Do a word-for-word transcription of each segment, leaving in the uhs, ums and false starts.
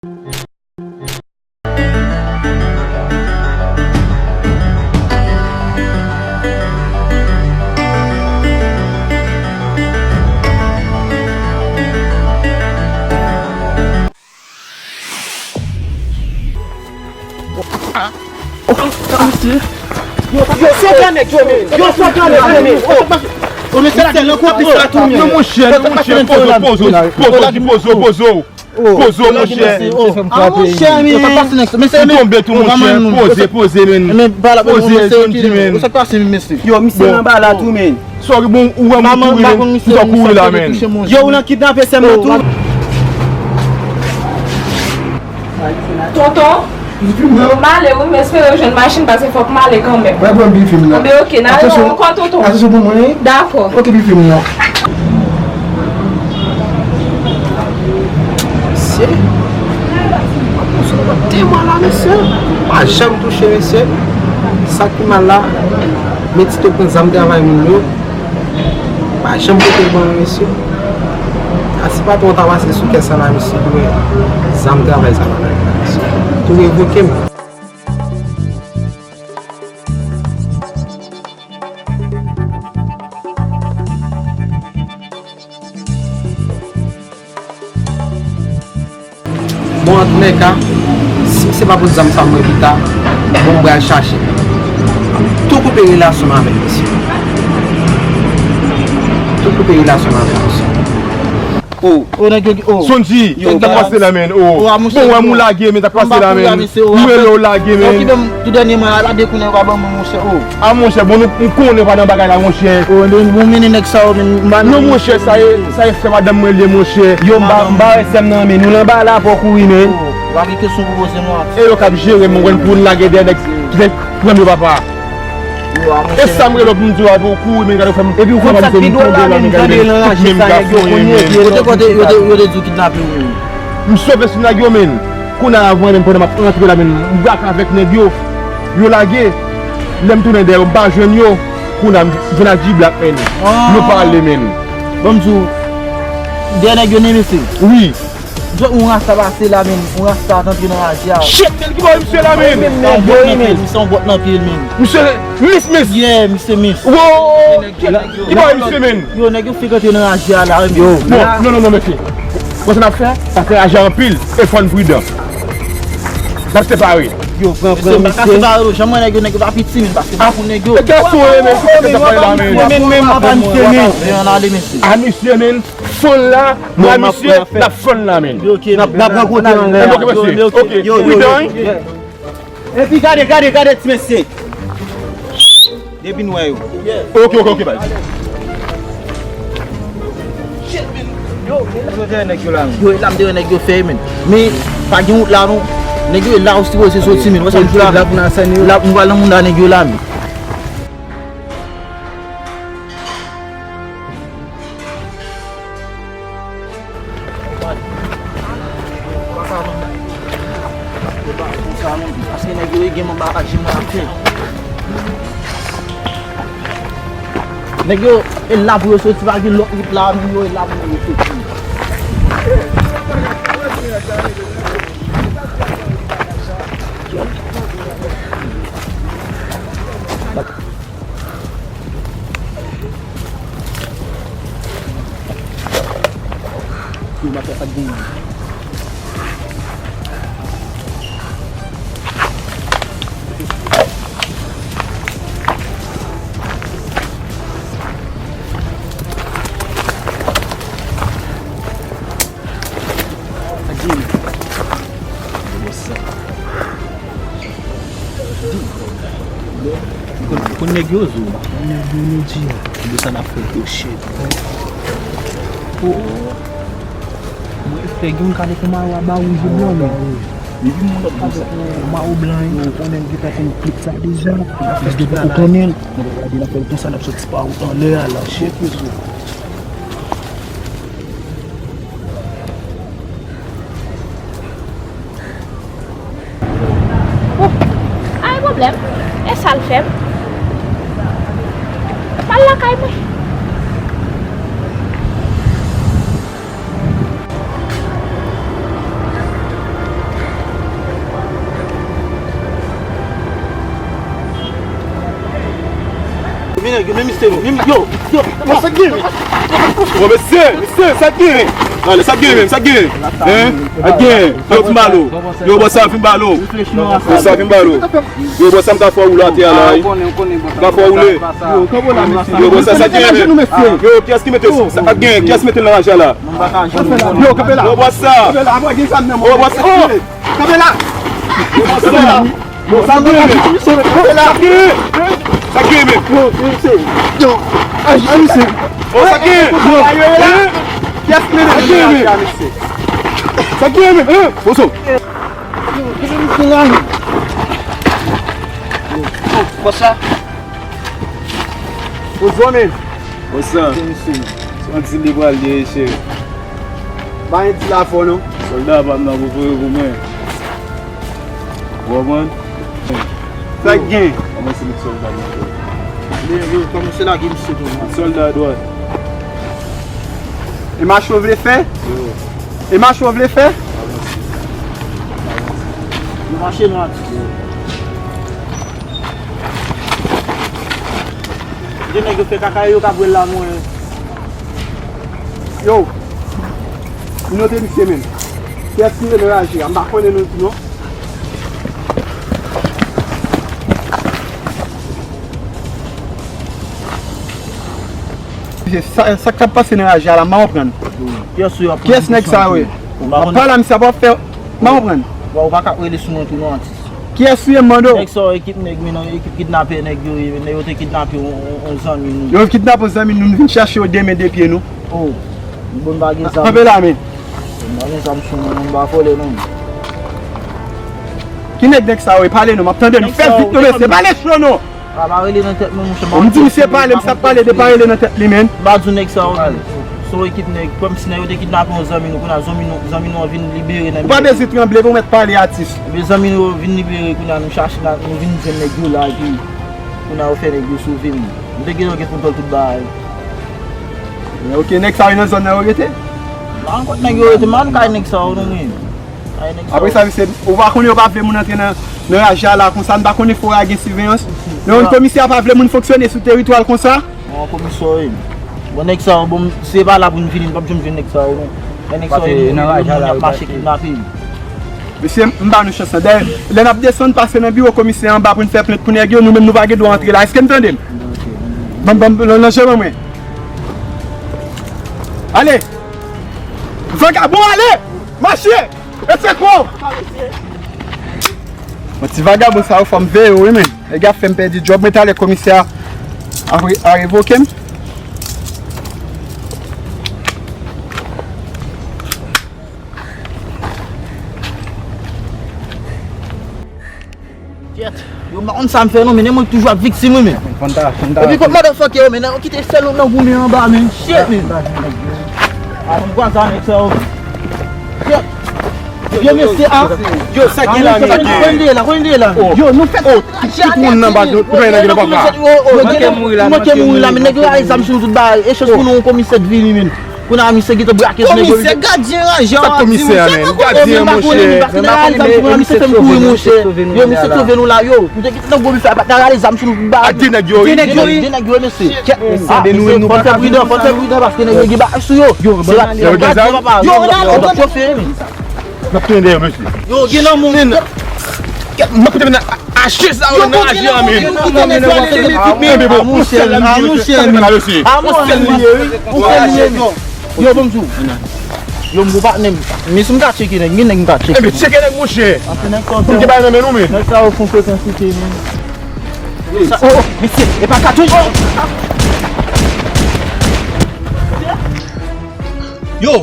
Yo, sot la nèg yo, men. Yo, sot la nèg yo, men. Oh, mesye la, gen lòt konplis la tou, men. Non, monchè, non, monchè, poze w, poze w, poze w, poze w, poze w, monchè. Ah, monchè, men. Ou tonbe tou, monchè. Poze, poze, men. Poze, jodi, men. Yo, misye nan ba la tou, men. Sorry, bon, ou wè m kouri, men. M t ap kouri la, men. Yo, ou nan kidnape sè m nan tou. Tonton, m ale wi, m espere w jwenn machin paske fòk m ale kanmenm. Mwen pran bi fim nan. Anben, oke, n a rewè ankò, tonton. Atansyon pou mwen, wi. Dakò. Oke, bi fim nan. Mesye. Te mwen la, mesye. Pa janm touche, mesye. Sa ki mal la, men Tito pran zam travay moun yo. Pa janm pote l ban mwen, mesye. A, si patwon ta pase sou kès sa la, mesye, li wè zam travay sa la, mesye. Tou revoke m. Bon, antoulèka, si misye pa pote zam sa mwen pita, bon, m pral chache. Tou koupe relasyon m avèk misye. Tou koupe relasyon m avèk misye. Oh. Oh, nèg yo, oh. Sonji, sa k pase la, men? Oh. Bon, wè m ou lage, men sa k pase la, men? M rele w lage, men. Tou dènyèman la, la dekonnen yo pa ban mwen, monchè, oh. A, monchè, bon, nou, m konnen w pa nan bagay la, monchè. Oh, bon, mennen nèg sa yo, men, m pa nan. Non, monchè, sa e, sa e frè madanm mwen li ye, monchè. Yo, m pa, m pa wè sè m nan, men nou nan ba la pou kouri, men. Oh, w ap gen kesyon pou poze mwen. E yo k ap jere m, mwen pou n lage dèyè nèg ki te pran m yo, papa. E sa m rele w pou m di w a, pou w kouri, men gade w fè m. Epi w konn sa k pi dwòl la, men, m tande l anraje sa nèg yo konnen, epi yo te, yo te, yo te di w kidnape w, men. M sove sou nèg yo, men. Kounye a, avan menm, pandan m ap rantre la, men, m brake avèk nèg yo. Yo lage. Lè m tounen dèyè yo, m pa jwenn yo. Kounye a, m jwenn ak G-Black, men. Nou pale, men. Bon, m di w, dèyè nèg yo, men, mesye. Wi. Jwenn yon rasta pase la, men. Yon rasta antre nan raje a. Shit, men, ki bò misye la, men? Menm nèg yo, men. Misye yon bòt nan pye l, men. Misye Miss, Miss. Yeah, misye Miss. Wow. Ki bò misye, men? Yo, nèg yo frekante nan raje a la, men. Yo. Bon, non, non, non, mesye. Bon, sa n ap fè? Sa fè raje a anpil, e fò n pridan. N ap separe. Yo, pran, pran, mesye. Mesye, m pa ka separe yo. Jan mwen nèg yo, nèg yo pa piti, men, paske m pa konn nèg yo. E gason, e, men, ki sa k ap pale la, men? Men, men, men, m pa misye, men. Men, ann ale, mesye. A, misye, men. Fann la, mwen misye, n ap fann la, men. N ap, n ap rankontre anlè a. Ok, mesye. Ok. Yo, yo, yo. Epi gade, gade, gade ti mesye. Depi n wè yo. Ok, ok, ok, baz. Yo, e la m te wè nèg yo fè, men. Men, pa gen wout la, non. Nèg yo, e la yo sipoze soti, men. Wè sa m di la? La pou n al sène yo. La, nou pral nan moun la, nèg yo la, men. Paske nèg yo, e gen manba ak jimè ap fè. Nèg yo, e la pou yo soti, pa gen lòt wout la, men yo, e la pou yo soti. Yo, m ap fè sa k genyen. Sa k genyen? What's up? Ou konn, ou konn nèg yo zo. Nèg yo, yo di a. Yo sa n ap fè. Oh, shit. Oh, oh. Mwen, frè, gen yon kale konn mayo a ba wouj e blan, men. Li vin yon lòt bò sa. Mayo blan, wi. Ou konnen, li gentan konn klip sa deja. Paske depi ou konnen l, nèg la di n ap fè l konsa, n ap soti pa wout anlè a la, shit. Oh, pa gen pwoblèm. E sa l fè m? M al lakay mwen. Yo, men misye, men yo, yo. Bon, sa k gen, men? Bon, mesye, mesye, sa k gen? Ale, sa k gen, men? Sa k gen? Hein? Sa k gen? Yo, fin balo. Yo, bon, sa, fin balo. Bon, sa, fin balo. Yo, bon, sa, m ka fè woule atè a la, wi. M ka fè woule. Yo, bon, sa, sa k gen, men? Yo, kiyès ki mete sa? Sa k gen? Kiyès mete l nan raje a la? Yo, kanpe la. Yo, bon, sa. Kanpe la, mwen gen zam nan men. Yo, bon, sa. Oh! Kanpe la. Yo, bon, sa. Bon, sa k gen, men? Sa k gen, men? Yo, misye. Yo, ay, ay, misye. Bon, sa k gen? Yo, hein? Kiyès ki mete sa k gen, men? Sa k gen, men? Hein? Bon, sa. Yo, kite misye la, men. Yo, bon, sa. Bon, sa, men. Bon, sa. Kite misye, men. Se yon ti li pral ye, cheri. Pa gen ti la fò, non. Sòlda pa m nan pou voye pou mwen. Ou konprann? Sa k gen? Kòman se met sòlda nan fè? Men yo kòmanse lage misye tou, non. Sòlda dwat. E mache w vle fè? Yo. E mache w vle fè? Nou mache, nou atis. Yo. De nèg yo fè kaka yo k ap wè l la, mwen. Yo. Note misye menm. Kiyès ki rele raje a? M pa konnen non tou non. Sa, sa k t ap pase nan raje a la, m pa konprann. Kiyès ou y ap pran? Kiyès nèg sa yo ye? M ap pale a misye, ap fè, m pa konprann. Ou pa ka rele sou mwen tou non, atis. Kiyès ou ye, m mande w? Nèg sa yo ekip nèg, men nan ekip kidnapè nèg yo ye, men yo te kidnape yon, yon, yon zanmi nou. Yo kidnape yon zanmi nou, nou vin chache yo de men de pye nou. Oh, bon, m pa gen zam. Kanpe la, men. M pa gen zam sou mwen, non, m pa vòlè, non. Ki nèg, nèg sa yo ye? Pale non, m ap tande nou. Fè vit non, mesye, pale cho non. A pa rele nan tèt mwen, monchè. Ou di misye pale, misye ap pale de pa rele nan tèt li, men. M pa di w nèg sa yo, se yon ekip nèg. Kòmsi nèg yo te kidnape yon zanmi nou, kounye a zanmi nou, zanmi nou an vin libere nan men. Ou pa bezwen tranble pou w mèt pale, atis. Ebyen, zanmi nou yo vin libere, kounye a nou chache, nou vin jwenn nèg yo la, epi kounye a yo fè nèg yo sove m. M te gentan gen kontwòl tout bagay. Ok, nèg sa yo nan zòn nan yo rete? M pa konn kot nèg yo rete, m pa konn kay nèg sa yo, non, men. Apre sa, misye, ou pa konnen yo pa vle moun antre nan, nan raje a la konsa, n pa konnen fò a gen siveyans. Non, komisè a pa vle moun fonksyone sou teritwa l konsa. Bon, komisè, wi. Bon, nèg sa yo, bon, se pa la pou n vini, n p ap janm jwenn nèg sa yo, non. Men nèg sa yo, nan raje a la, y ap mache kidnape. Mesye, m ba nou chans lan. Dayè, lè n ap desann, pase nan biwo komisè anba pou n fè plent pou nèg yo, nou menm nou pa gen dwa antre la. Èske n tande m? Ban m, ban m, nan, nan chemen mwen. Ale! Vagabon, ale! Mache! Bon ti vagabon sa yo, fò m veye yo, wi, men. Nèg ap fè m pèdi djòb mwen, talè komisè a a revoke m. Kyèt. Yo, m pa konn sa m fè non, men nèg mwen toujou ap viktim wi, men. Epi kot motherfucker yo, men nèg yo kite sèl yo nan goumen anba, men. Shit, men. A, m kwaze a nèg sa yo. Kyèt. Yo, mesye, a. Yo, sa gen la, men. Kwen de la, kwen de la. Yo, nou fè tout moun nan baz nou, nou fè nèg nan baka. Yo, manke mouri la, men nèg yo ay zam sou nou tout bagay. E chans pou nou, yon komisè t vini, men. Kounye a misye gentan brake sou nèg yo. Komisè, gadyen raje a, ap di komisè a, men. Gadyen, monchè. Paske nèg la al zam sou mwen, misye fè m kouri, monchè. Yo, misye sove nou la, yo. Nou te kite nan gwo bifè, pa t rale zam sou nou, ba. A de nèg yo, wi. De nèg yo, wi. De nèg yo, mesye. Fò n fè pridan, fò n fè pridan, paske nèg yo gen bagay sou yo. Yo, gadyen, papa, yo, yo, yo, yo, chofe, men. N ap tounen dèyè, mesye. Yo, gen lanmou, men. N ap tounen, men. Achte sa yo nan aje a, men. Enben bon, yon sèl li ye, yon sèl li ye la, mesye. Yon sèl li ye, wi. Yon sèl li ye, wi. Yo, bon, m di w. Yo, m gwo patnè m. Men si m ka tcheke nèg, gen nèg m ka tcheke. Enben, tcheke nèg, monchè. Pou m gen bagay nan men nou, men. Nèg sa yo fon frekans site, men. Oh, oh, mesye, e pa katouch. Yo,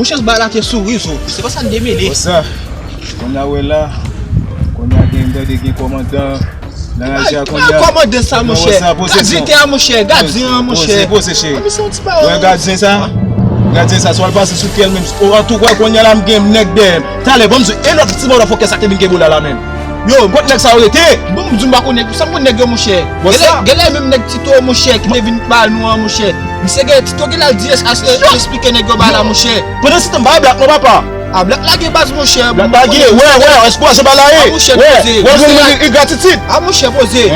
monchè, bay la te souri, zo. Se pa sa n demele. Konsa, kounye a wè la, kounye a gen, gade gen kòmandan nan raje a kounye a. Kòmandan sa, monchè. Gadyen te a, monchè. Gadyen an, monchè. Poze, poze, cheri. Wè gadyen sa? Gadyen sa, swa l pase sou kè l menm. O, antouka, kounye a la, m gen nèg dèyè m. Talè, ban m di w, e lòt ti motherfucker sa ki te vin gen bola la menm. Yo, kot nèg sa yo rete? Bon, m di m pa konnen, sa m konn nèg yo, monchè. Genlè, genlè menm nèg Tito, monchè, ki te vin ba nou an, monchè. Misye gen Tito, genlè al di, al esplike nèg yo ba la, monchè. Pandan se tan, m pa blak non, papa. A, Black lage baz, monchè. Black lage, wè, wè, èske w se pa la ye? A, monchè, wè, poze. Wè, poze. Li, li gratitid. A, monchè, poze.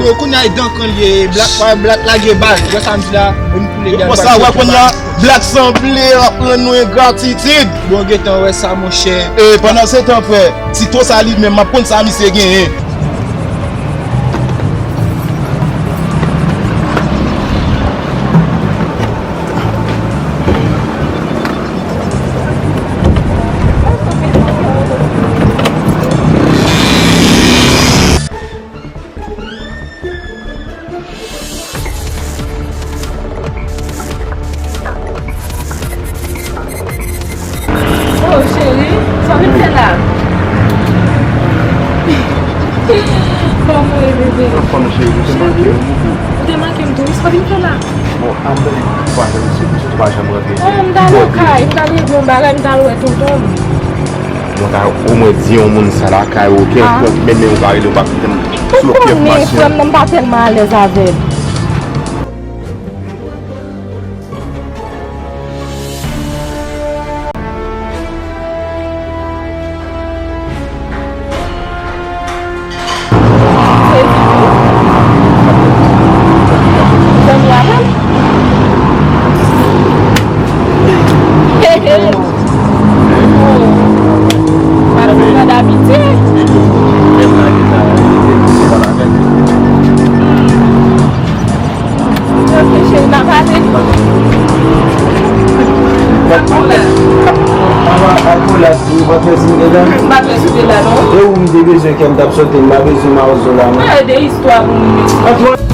Yo, kounye a, e dan kan li ye, Black, Black lage baz. Wè sa m di la, e m koule. Yo, konsa, wè, kounye a, Black sanble ap rann nou engratitid. Bon, gentan wè sa, monchè. E, pandan se tan, frè, Tito sa li menm, m ap konn sa misye genyen. Oh, cheri, sa w vin fè la? Kòman w ye, bebe? Anfòm, cheri, ou te manke m. Ou te manke m tou, wi, sa w vin fè la? Bon, an m tande ou pa janm rantre. Oh, m t al nan kay, m t al regle yon bagay, m t al wè tonton m. Mwen ka omwen di yon moun sa lakay ou, oke? Ah. Menm, menm ou pa rele, ou pa kite m sou okipasyon. Ou konnen, frè m nan, m pa tèlman alèz avè l. Zanmi avè m. He, he. Oh. Pa di nan dabitye. Ok, cheri, n a pale. Akola tou, patnè si m te la. M pa t wè si w te la, non. E ou m te bezwen kè m t ap sote, m pa bezwen mawozo la, non. Mwen de istwa pou moun, mesye.